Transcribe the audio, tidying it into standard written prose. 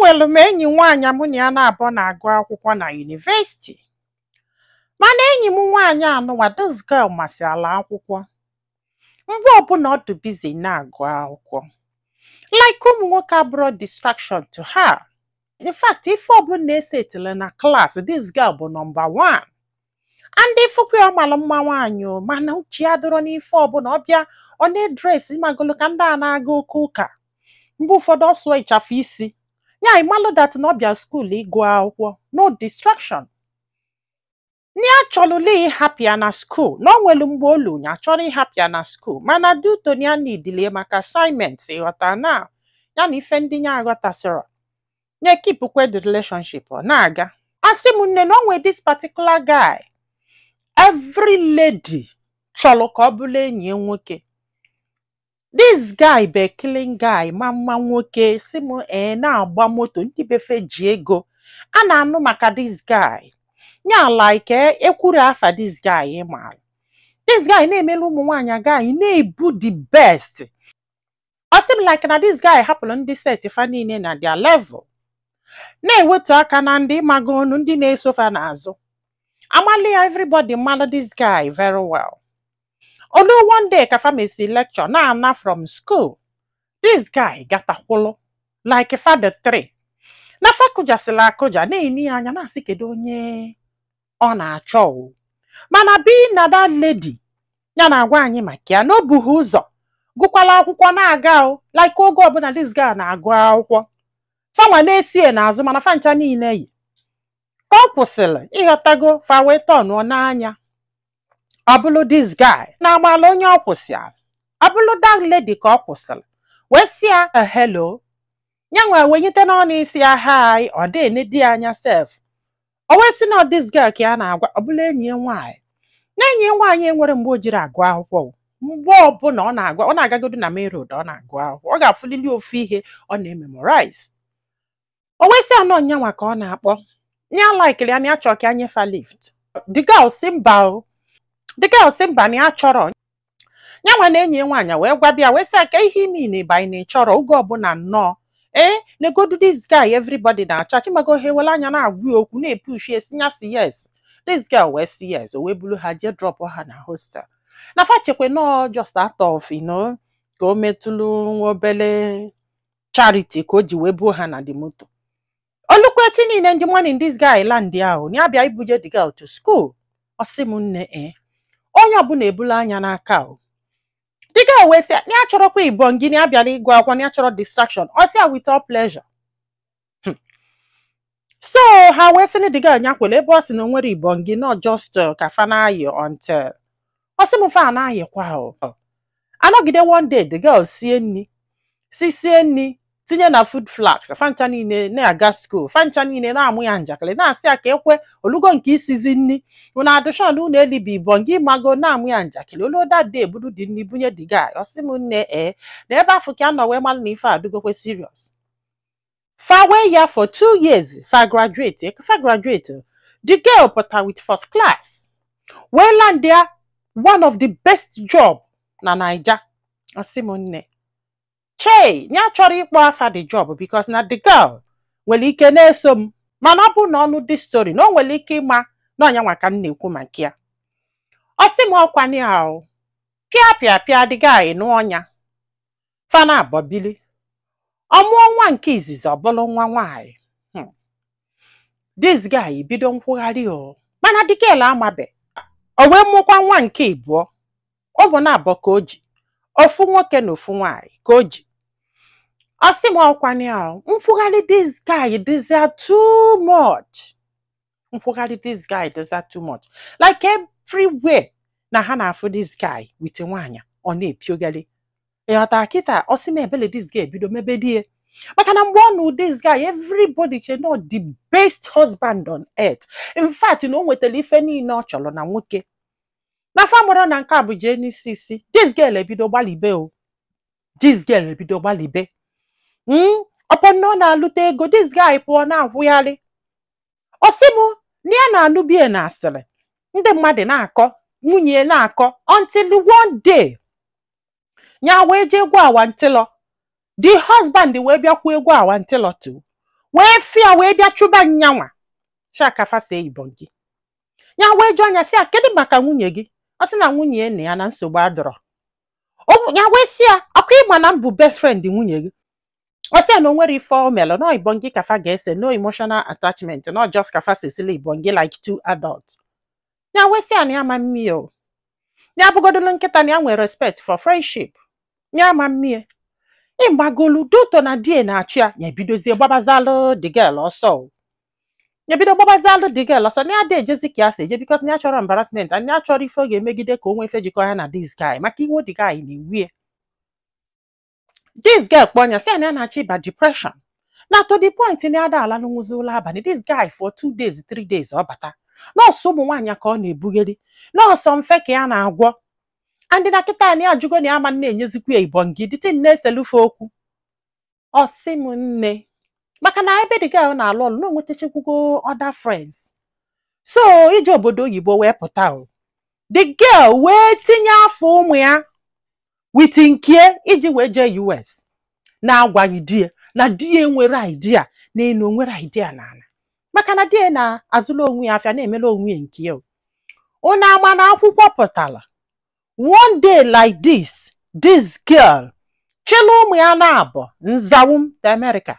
Enwere m enyi nwaanyị mụ na ya na-abụọ na-agụ akwụkwọ na university. Mana enyi m nwaanyị anụwa, this girl masịala akwụkwọ. Mgbe ọbụla ọ dị busy na-agụ akwụkwọ. Like, ụmụ nwoke abụrụ distraction to her. In fact, ife ọbụla esetịrị na class, this girl bụ number one. And ifụkwa ya, ọ mara mma nwaanyị o, mana uche ya dịrọ n'ife ọbụla. Ọ bịa, ọ na-edress magolo ka ndị a na-aga oke ụka. Mgbe ụfọdụ ọ sụọ ịchafụ isi. Ya ịmalụ that na ọ bịa school ịgụ akwụkwọ, no distraction. Na ya chọrọla ịhapụ ya na school, na o nwere mgbe olu ya chọrọ ịhapụ ya na school, mana due to na ya nidilie maka assignment, ịghọta na ya na ife ndị ya aghọtasịrọ, ya keepukwe the relationship ọ na-aga. Asị m nne, na o nwere this particular guy every lady chọrọ ka ọ bụrụ enyi ya nwoke. This guy bụ a clean guy, ma mma nwoke. Si m ee, na-agba moto, ndị befe ji ego a na-anụ maka this guy ya. Like, ekwuru afa this guy, ịmaala this guy na-emelu ụmụ nwaanyị guy na-ebu the best. Ọ sị m like na this guy hapụrụ ndị set fa niile na their level, na-ewetu aka na ndị mago ọnụ ndị na-eso fa n'azụ amali ya. Everybody mara this guy very well. Olu one day ka famesi lecture na-ana from school, this guy gatakwụlụ like father three na fa kụjasịrị akụja, na-eni ya anya, na-asị kedu onye ọ na-achọ o. Mana bi na that lady ya na-agwa anyị maka ya na o bughị ụzọ gụkwala akwụkwọ na-aga o. Like, oge ọbụla this guy na-agụ akwụkwọ, fanwa na-esie n'azụ, mana fa ncha niile yi ka ọ kwụsịrị, ịghọtago, fa wee tọnụọ n'anya. Ọ bụlụ this guy na-agbala onye ọ kwụsịrị, ọ bụlụ that lady ka ọ kwụsịrị, wee sị ya, "Hello." Ya nwe wenyite n'ọnụ isi ya, "Hi." Ọ dị ene di ya anya sef. O wee sị na this girl ka ya na-agwa, ọ bụla enyi ya nwaanyị, na enyi ya nwaanyị enwere mgbe o jiri agụ akwụkwọ o. Mgbe ọbụla ọ na-agụ, ọ na-agagodo na main road, ọ na-agụ akwụkwọ, ọ ga-afụlili ofu ihe ọ na-ememorize. O wee sị anọ nyanwa ka ọ na-akpọ ya, likeiri ya, na ya chọrọ ka ya nyefa lift. The girl si mba o, the girl si mba, na ya chọrọ ya. Nwa na enyi ya nwaanyị wee gwa bịa, wee sị ya ka ihe ime na ịba na ị chọrọ oge ọbụla nnọọ ee negodu this guy everybody na-achọ. Chimago ha ewele anya na-agwa ya okwu, na-epush esi ya si yes. This girl wee si yes. O wee buru ha jee drop ha na hostel. Na fa chekwe nọọ just out of ka o metụlụ nwa obele charity ka o ji wee buo ha na the moto. Olukwechi niile ndị morning, this guy land ahụ na ya bịa ibuje the girl to school. Ọ sị m nne, ee, onye ọbụla ebula anya n'aka o. The girl wee sị ya na ya chọrọkwa ịbọn gị, na ya bịara ịgụ akwụkwọ, na ya chọrọ distraction. Ọ sị ya with all pleasure. So ha wee sị na the girl nyakwere ebe ọ sị na o nwere ịbọn gị, not just ka fa na-ayị until, ọ sị m, fa na-ayịkwa o. Anọgide, one day the girl sie nri, si sie nri tinye na food flask. Fancha niile na-aga school, fancha niile na-amụ ya njakịrị, na-asị ya ka ekwe olugo nke isizi nri unu adụshọn unu elibi ibọn gị, mago na-amụ ya njakịrị. Olu that day buru dị nri bunye the guy. Ọ sị m nne, ee, na ebe afọ ka a nọ wee malụ na ife adụgokwe serious. Fa wee ya for 2 years, fa graduate. Fa graduate, the girl pụta with first class, wee land ya one of the best job na Naija. Ọ sị m nne, chei, ya chọrọ ịkpọ afa the job because na the girl nwere ike na-eso m, mana ọ bụ na ọnụ this story na o nwere ike ịma na ọnya nwa ka m na-ekwu maka ya. Ọ sị m ọkwanye ahụ pịa pịa pịa, the guy nụ ọnya fana abọbili. Ọ mụọ nwa nke izizi, ọ bụrụ nwa nwaanyị. This guy bido nkwugharị o, mana the girl amabe. O wee mụkwa nwa nke ịbụọ. Ọ bụ na abụọ ka o ji, ofu nwoke na ofu nwaanyị ka o ji. Ọ sị m ọkwanye ahụ nkwugharị this guy dịzia too much, nkwugharị this guy dịzia too much. Like, everywhere na ha na-afụ this guy with nwaanyị, ọ na-epiogharị, ịghọtara kịta. Ọ sị m ebele, this guy ebido mebe die, maka na mgbe ọ nụ this guy, everybody che no the best husband on earth. In fact, na o nwetara ife niile ọ chọrọ na nwoke na fa mụrụ na nke a bụ jee n'isi isi. This girl ebido gbalibe o, this girl ebido gbalibe. Ọpọ na ọ na-alụta ego, this guy pụọ na-akwụgharị. Ọ sị m na ya na-anụbie na asịrị ndị mmadụ na-akọ, nwunye na-akọ, until one day ya wee jee gwa awantịlọ. The husband wee bịakwuo egwu awantịlọ too, wee Wee fịa wee bịa chụba nyanwa shakafa si ibongi. Ya wee jụọ anya sị ya, kedu maka nwunye gị? Ọ sị na nwunye ya na ya na nsogbu adọrọ. Ya wee sị ya, ọkwa ịma na m bụ best friend nwunye gị? Ọ sị ya na o nwere ife o melụ na ibongi kafa ga-ese, no emotional attachment, not just kafa sesili ibongi like two adults. Ya wee sị ya na ya ma mmie o, ya bụgodolu nkịta, na ya nwere respect for friendship, ya ma mmie. Ịgbagolu duto na die na-achụ ya, ya ebidozie gbabazalụ the girl ọsọ o. Ya ebido gbabazalụ the girl ọsọ, na ya ada ejezi ka ya si eje, because na ya chọrọ embarrassment and ya chọrọ ife ọ ga-emegide ka o nwee ife jikọ ya na this guy, maka iwe the guy na-ewie. This girl kpọọ ya, sị ya na ya na-achọ ịba depression, na to the point na ya ada ala n'nwụzi ụlọ abalị. This guy, for 2 days, 3 days, ọ bata nọọsụ ụmụ nwaanyị ka ọ na-ebugheri nọọsụ mfe ka ya na-agwọ. And na kịta na ya ajụgo na ya ama na-enyezikwa ya ibongi dịtị na-eselufe okwu. Ọ sị m nne, maka na ebe the girl na-alụ ọlụ na o nwetachekwugo other friends, so ije obodo oyibo wee pụta o, the girl wee tinye afọ ụmụ ya with nkie iji wee jee US, na-agwaghị di ya, na di ya nwere idea n'elu, nwere idea n'ala, maka na di ya na-azụla onwe ya afịa, na-emela onwe ya nke ya o. Unu ama na akwụkwọ pụtara. One day like this, this girl chịla ụmụ ya na-abọ nzawum to America.